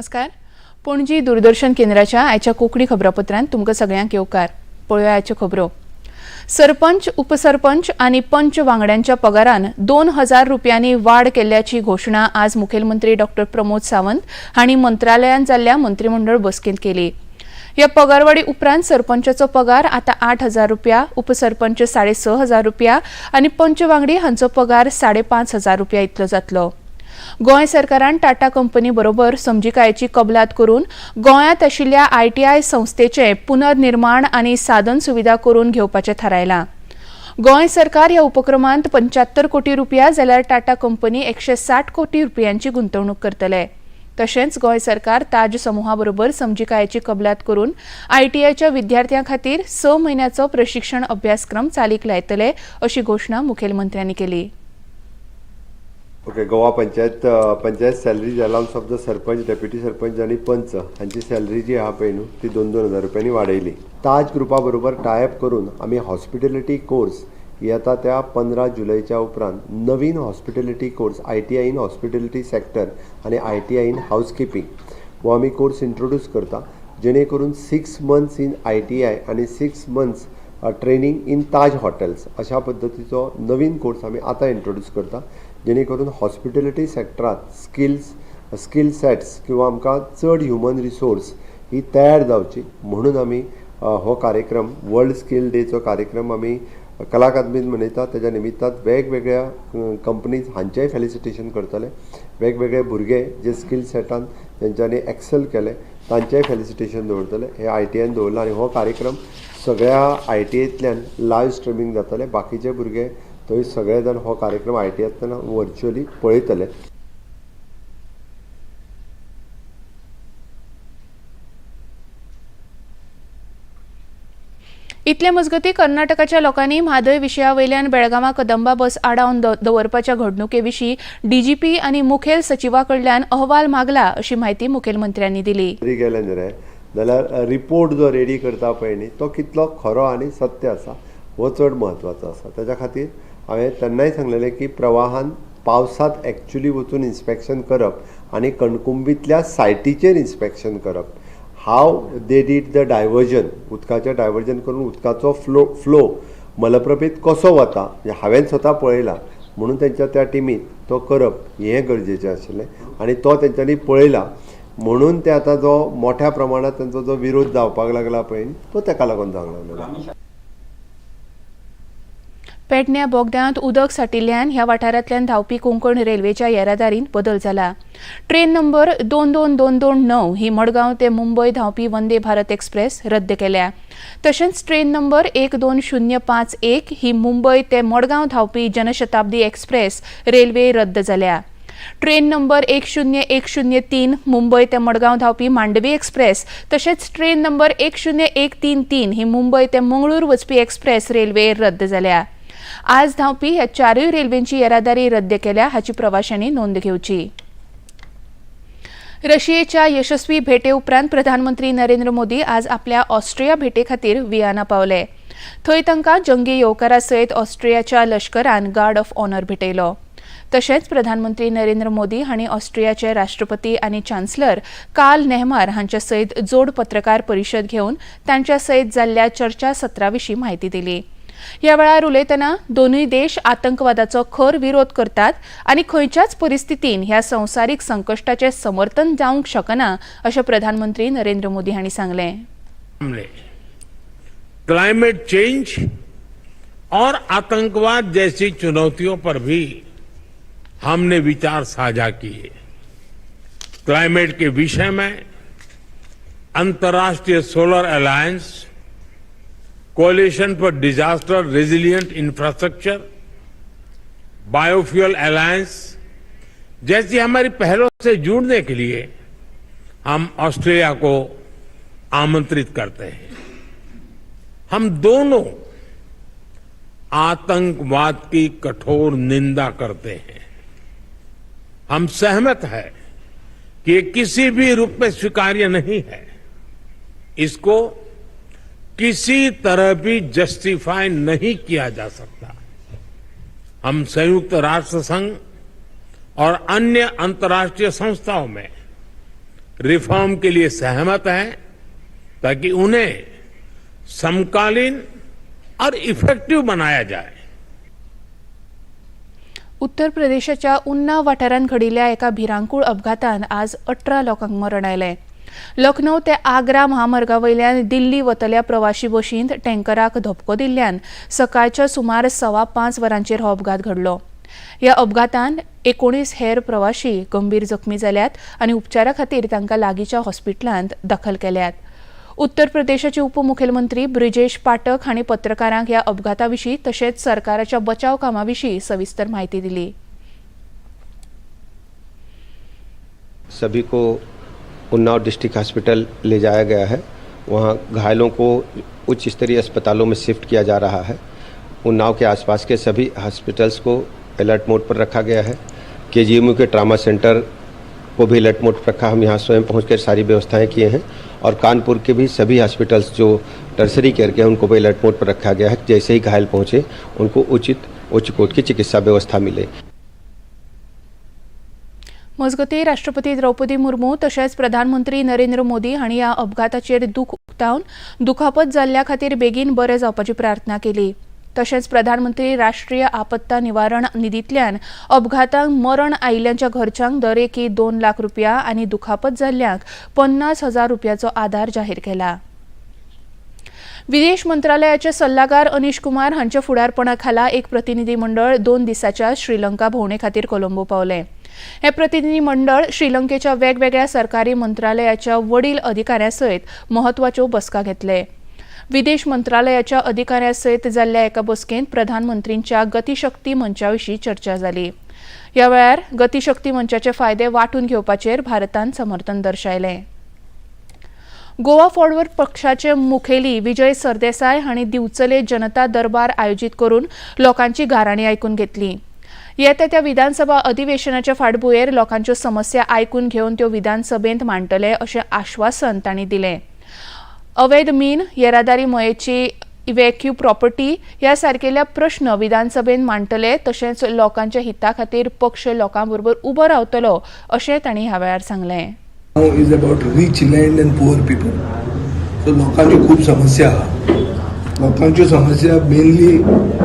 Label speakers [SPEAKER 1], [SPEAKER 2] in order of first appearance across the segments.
[SPEAKER 1] नमस्कार. पणजी दूरदर्शन केंद्राच्या आयच्या कोंकणी खबरापत्रांत तुमकां सगळ्यांक येवकार. पळोवया आयच्यो खबरो. सरपंच, उपसरपंच आनी पंच वांगड्यांच्या पगारान 2000 रुपयांनी वाड केल्ल्याची घोशणा आज मुखेलमंत्री डॉक्टर प्रमोद सावंत हांणी मंत्रालयांत जाल्ल्या मंत्रीमंडळ बसकेंत केली. ह्या पगारवाडी उपरांत सरपंचाचो पगार आतां 8000 रुपया, उपसरपंच 6500 रुपया आनी पंच वांगडी हांचो पगार 5500 रुपया इतलो जातलो. गोंय सरकारान टाटा कंपनी बरोबर समजिकायेची कबलात करून गोंयांत आशिल्ल्या आयटीआय संस्थेचें पुनर्निर्माण आनी साधन सुविधा करून घेवपाचें थारायलां. गोंय सरकार ह्या उपक्रमांत 75 कोटी रुपया जाल्यार टाटा कंपनी 160 कोटी रुपयांची गुंतवणूक करतले. तशेंच गोंय सरकार ताज समुहा बरोबर समजिकायेची कबलात करून आयटीआयच्या विद्यार्थ्यां खातीर 6 म्हयन्याचो प्रशिक्षण अभ्यासक्रम चालीक लायतले अशी घोशणा मुखेलमंत्र्यांनी केली.
[SPEAKER 2] Okay, Goa panchayat panchayat salaries allowance of the sarpanch, deputy sarpanch आनी पंच हांची सॅलरी जी आहा पळय न्हू ती 2-2 हजार रुपयांनी वाडयली. ताज ग्रुपा बरोबर टायअप करून आमी हॉस्पिटेलिटी कोर्स ही आतां त्या 15 जुलयच्या उपरांत नवीन hospitality course, ITI in hospitality sector आनी आयटीआय इन हावसकिपींग हो आमी कोर्स इंट्रोड्यूस करता, जेणे करून 6 months in ITI आनी 6 months training in Taj Hotels अशा पद्दतीचो नवीन कोर्स आमी आतां इंट्रोड्यूस करता, जेणे करून हॉस्पिटेलिटी सेक्टरांत स्कील सेट्स किंवा आमकां चड ह्युमन रिसोर्स ही तयार जावची म्हणून आमी हो कार्यक्रम, वर्ल्ड स्कील डेचो कार्यक्रम आमी कला अकादमीत मनयतात. तेज्या निमित्तान वेगवेगळ्या कंपनीज हांचेय फेलिसिटेशन करतले, वेगवेगळे भुरगे जे स्कील सेटान तेंच्यांनी एक्सेल केले तांचेय फेलिसिटेशन दवरतले. हे आयटीआयन दवरलां आनी हो कार्यक्रम सगळ्या आयटीआयंतल्यान लायव्ह स्ट्रिमींग जातले. बाकीचे भुरगे थंय सगळे जाण हो कार्यक्रम आयटीआयंतल्यान वर्च्युअली पळयतले.
[SPEAKER 1] इतले मजगती, कर्नाटकाच्या लोकांनी म्हादय विशया वयल्यान बेळगांवां कदंबा बस आडावन दवरपाच्या घडणुके विशीं डीजीपी आनी मुखेल सचिवा कडल्यान अहवाल मागला अशी म्हायती मुखेलमंत्र्यांनी दिली.
[SPEAKER 2] तरी गेले न्ही रे जाल्यार रिपोर्ट जो रेडी करता पळय न्ही तो कितलो खरो आनी सत्य आसा हो चड म्हत्वाचो आसा. ताच्या खातीर हांवें तेन्नाय सांगलेलें की प्रवाहान पावसांत एक्चुली वचून इन्स्पेक्शन करप आनी कणकुंबीतल्या सायटीचेर इन्स्पेक्शन करप, how they did the diversion, उदकाचें डायवर्जन करून उदकाचो फ्लो मलप्रभेत कसो वता म्हणजे हांवें स्वता पळयला म्हणून तेंच्या त्या टिमीत तो करप हें गरजेचें आशिल्लें आनी तो तेंच्यांनी पळयला म्हणून ते आतां जो मोठ्या प्रमाणात तेंचो जो विरोध जावपाक लागला पळय तो तेका लागून जावंक लागलेलो.
[SPEAKER 1] पेडण्या बोगद्यांत उदक साठिल्ल्यान ह्या वाठारांतल्यान धांवपी कोंकण रेल्वेच्या येरादारींत बदल जाला. ट्रेन नंबर 22229 ही मडगांव ते मुंबय धांवपी वंदे भारत एक्सप्रेस रद्द केल्या. तशेंच ट्रेन नंबर 12051 ही मुंबय ते मडगांव धांवपी जनशताब्दी एक्सप्रेस रेल्वे रद्द जाल्या. ट्रेन नंबर 10103 मुंबय ते मडगांव धांवपी मांडवी एक्सप्रेस, तशेंच ट्रेन नंबर 10133 ही मुंबय ते मंगळूर वचपी एक्सप्रेस रेल्वे रद्द जाल्या. आज धांवपी ह्या चारूय रेल्वेंची येरादारी रद्द केल्या हाची प्रवाशांनी नोंद घेवची. रशियेच्या यशस्वी भेटे उपरांत प्रधानमंत्री नरेंद्र मोदी आज आपल्या ऑस्ट्रिया भेटे खातीर वियाना पावले. थंय तांकां जंगी येवकारा सयत ऑस्ट्रियाच्या लश्करान गार्ड ऑफ ऑनर भेटयलो. तशेंच प्रधानमंत्री नरेंद्र मोदी हांणी ऑस्ट्रियाचे राष्ट्रपती आनी चान्सलर कार्ल नेहमार हांच्या सयत जोड पत्रकार परिशद घेवन तांच्या सयत जाल्ल्या चर्चा सत्रा विशीं म्हायती दिली. ह्या वेळार उलयतना दोनूय देश आतंकवादाचो खर विरोध करतात आनी खंयच्याच परिस्थितीन ह्या संवसारीक संकश्टाचें समर्थन जावंक शकना अशें प्रधानमंत्री नरेंद्र मोदी हांणी सांगलें.
[SPEAKER 3] हमने क्लाइमेट चेंज और आतंकवाद जैसी चुनौतियों पर भी हमने विचार साझा किए. क्लाइमेट के विषय में अंतर्राष्ट्रीय solar alliance, coalition for disaster resilient infrastructure, biofuel alliance जैसी हमारी पहलों से जुड़ने के लिए हम ऑस्ट्रेलिया को आमंत्रित करते हैं. हम दोनों आतंकवाद की कठोर निंदा करते हैं. हम सहमत हैं कि ये किसी भी रूप में स्वीकार्य नहीं है. इसको किसी तरह भी जस्टिफाई नहीं किया जा सकता. हम संयुक्त राष्ट्र संघ और अन्य अंतर्राष्ट्रीय संस्थाओं में रिफॉर्म के लिए सहमत हैं ताकि उन्हें समकालीन और इफेक्टिव बनाया जाए।
[SPEAKER 1] उत्तर प्रदेशाच्या उन्नाव वाठारांत घडिल्ल्या एका भिरांकूळ अपघातान आज 18 लोकांक मरण आयलें। लखनौ ते आग्रा महामार्गा वयल्यान दिल्ली वतल्या प्रवाशी बशींत टँकराक धपको दिल्ल्यान सकाळच्या सुमार 5:15 वरांचेर हो अपघात घडलो। ह्या अपघातान 19 हेर प्रवाशी गंभीर जखमी जाल्यात आनी उपचारा खातीर तांकां लागींच्या हॉस्पिटलांत दाखल केल्यात। उत्तर प्रदेशाचे उपमुखेलमंत्री ब्रिजेश पाठक हांणी पत्रकारांक ह्या अपघाता विशीं तशेंच सरकाराच्या बचाव कामा विशीं सविस्तर म्हायती दिली।
[SPEAKER 2] सभी को उन्नाव डिस्ट्रिक्ट हॉस्पिटल ले जाया गया है। वहाँ घायलों को उच्च स्तरीय अस्पतालों में शिफ्ट किया जा रहा है। उन्नाव के आसपास के सभी हॉस्पिटल्स को अलर्ट मोड पर रखा गया है। केजीएमयू के ट्रामा सेंटर को भी अलर्ट मोड पर रखा। हम यहाँ स्वयं पहुँच सारी व्यवस्थाएं किए हैं और कानपुर के भी सभी हॉस्पिटल्स जो टर्सरी केयर के हैं, उनको भी अलर्ट मोड पर रखा गया है। जैसे ही घायल पहुँचे, उनको उचित उच्च कोटि की चिकित्सा व्यवस्था मिले।
[SPEAKER 1] मजगतीं, राष्ट्रपती द्रौपदी मुर्मू तशेंच प्रधानमंत्री नरेंद्र मोदी हांणी ह्या अपघाताचेर दूख उक्तावन दुखापत जाल्ल्या खातीर बेगीन बरें जावपाची प्रार्थना केली। तशेंच प्रधानमंत्री राष्ट्रीय आपत्ता निवारण निधींतल्यान अपघातांत मरण आयिल्ल्यांच्या घरच्यांक दरेकी 2 लाख रुपया आनी दुखापत जाल्ल्यांक 50,000 रुपयाचो आदार जाहीर केला। विदेश मंत्रालयाचे सल्लागार अनिश कुमार हांच्या फुडारपणा खाला एक प्रतिनिधी मंडळ 2 दिसाच्या श्रीलंका भोंवणे खातीर कोलंबो पावलें। हे प्रतिनिधी मंडळ श्रीलंकेच्या वेगवेगळ्या सरकारी मंत्रालयाच्या वडील अधिकाऱ्यां सयत म्हत्वाच्यो बसका घेतले। विदेश मंत्रालयाच्या अधिकाऱ्यां सयत जाल्ल्या एका बसकेंत प्रधानमंत्रींच्या गतिशक्ती मंचा विशीं चर्चा जाली। ह्या वेळार गतिशक्ती मंचाचे फायदे वांटून घेवपाचेर भारतान समर्थन दर्शायलें। गोवा फॉरवर्ड पक्षाचे मुखेली विजय सरदेसाय हांणी दिवचले जनता दरबार आयोजीत करून लोकांची गाराणी आयकून घेतली। येता त्या विधानसभा अधिवेशनाच्या फाटभुंयेर लोकांच्यो समस्या आयकून घेवन त्यो विधानसभेंत मांडटले अशें आश्वासन तांणी दिलें। अवैध मीन, येरादारी मयेची इव्हॅक्यू प्रॉपर्टी ह्या सारकेल्या प्रश्न विधानसभेंत मांडटले, तशेंच लोकांच्या हिता खातीर पक्ष लोकां बरोबर उबो रावतलो अशें तांणी ह्या वेळार सांगलें।
[SPEAKER 4] Is about rich land and poor people. So लोकांच्यो खूब समस्या आहा। लोकांच्यो समस्या मेनली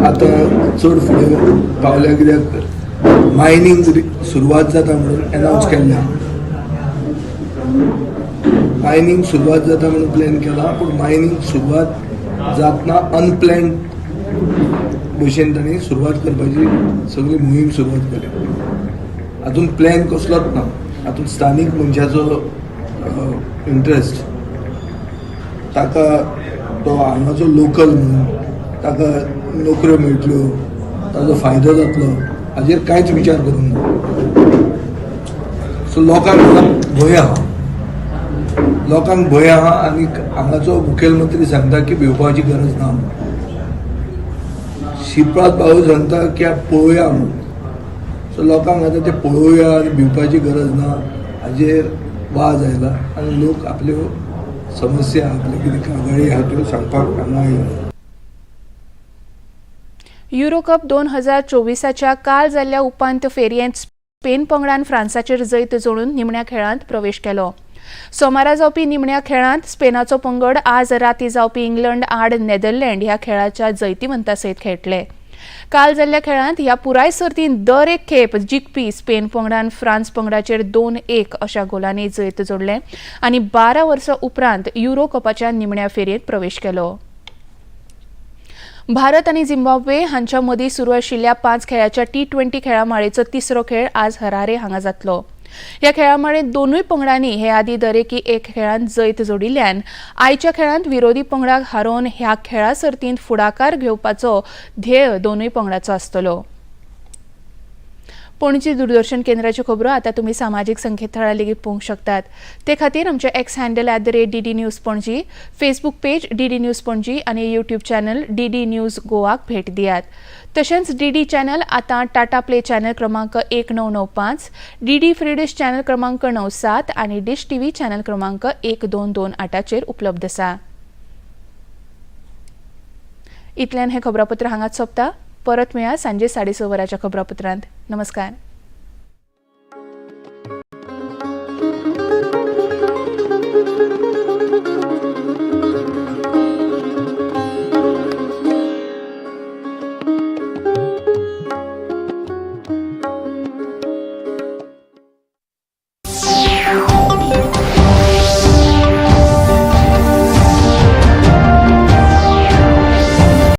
[SPEAKER 4] आतां चड फुडें पावल्या कित्याक मायनींग सुरवात जाता म्हणून एनावन्स केल्लें आहा। मायनींग सुरवात जाता म्हणून प्लॅन केला, पूण मायनींग सुरवात जातना अनप्लॅन भशेन तांणी सुरवात करपाची सगळी मोहीम सुरवात केल्या। हातूंत प्लॅन कसलोच ना। हातूंत स्थानीक मनशाचो इंट्रस्ट, ताका तो हांगाचो लोकल म्हणून ताका नोकऱ्यो मेळटल्यो, ताजो फायदो जातलो, हाजेर कांयच विचार करूंक ना। सो लोकांक भंय आहा, लोकांक भंय आहा आनी हांगाचो मुखेलमंत्री सांगता की भिवपाची गरज ना। शिवराज भाऊ सांगता की पळोवया म्हणून। सो लोकांक आतां ते पळोवया आनी भिवपाची गरज ना हाजेर वाज आयला आनी लोक आपल्यो समस्या, आपल्यो कितें कागाळी आहा त्यो सांगपाक हांगा आयला।
[SPEAKER 1] युरोकप 2024च्या काल जाल्ल्या उपांत्य फेरयेंत स्पेन पंगडान फ्रांसाचेर जैत जोडून निमण्या खेळांत प्रवेश केलो। सोमारा जावपी निमण्या खेळांत स्पेनाचो पंगड आज राती जावपी इंग्लंड आड नेदरलँड ह्या खेळाच्या जैतिवंता सयत खेळटले। काल जाल्ल्या खेळांत ह्या पुराय सर्तींत दर एक खेप जिखपी स्पेन पंगडान फ्रांस पंगडाचेर 2-1 अशा गोलांनी जैत जोडलें आनी 12 वर्सां उपरांत युरो कपाच्या निमण्या फेरयेंत प्रवेश केलो। भारत आनी झिम्बाब्वे हांच्या मदीं सुरू आशिल्ल्या 5 खेळाच्या टी 20 खेळामाळेचो तिसरो खेळ आज हरारे हांगा जातलो। ह्या खेळामाळेंत दोनूय पंगडांनी हे आदीं दरेकी एक खेळांत जैत जोडिल्ल्यान आयच्या खेळांत विरोधी पंगडाक हारोवन ह्या खेळा सर्तींत फुडाकार घेवपाचो ध्येय दोनूय पंगडाचो आसतलो। पणजी दूरदर्शन केंद्राच्यो खबरो आतां तुमी सामाजीक संकेतथळार लेगीत पळोवंक शकतात। ते खातीर आमचे x handle @DDNews Panaji, Facebook page DD news Panaji आनी युट्यूब चॅनल डीडी न्यूज गोवाक भेट दियात। तशेंच डीडी चॅनल आतां टाटा प्ले चॅनल क्रमांक 1995, डीडी फ्री डिश चॅनल क्रमांक 97 आनी डिश टीव्ही चॅनल क्रमांक 1228चेर उपलब्ध आसा। इतल्यान हें खबरापत्र हांगाच सोंपता। परत मेळया सांजे 6:30 वरांच्या खबरापत्रांत। नमस्कार।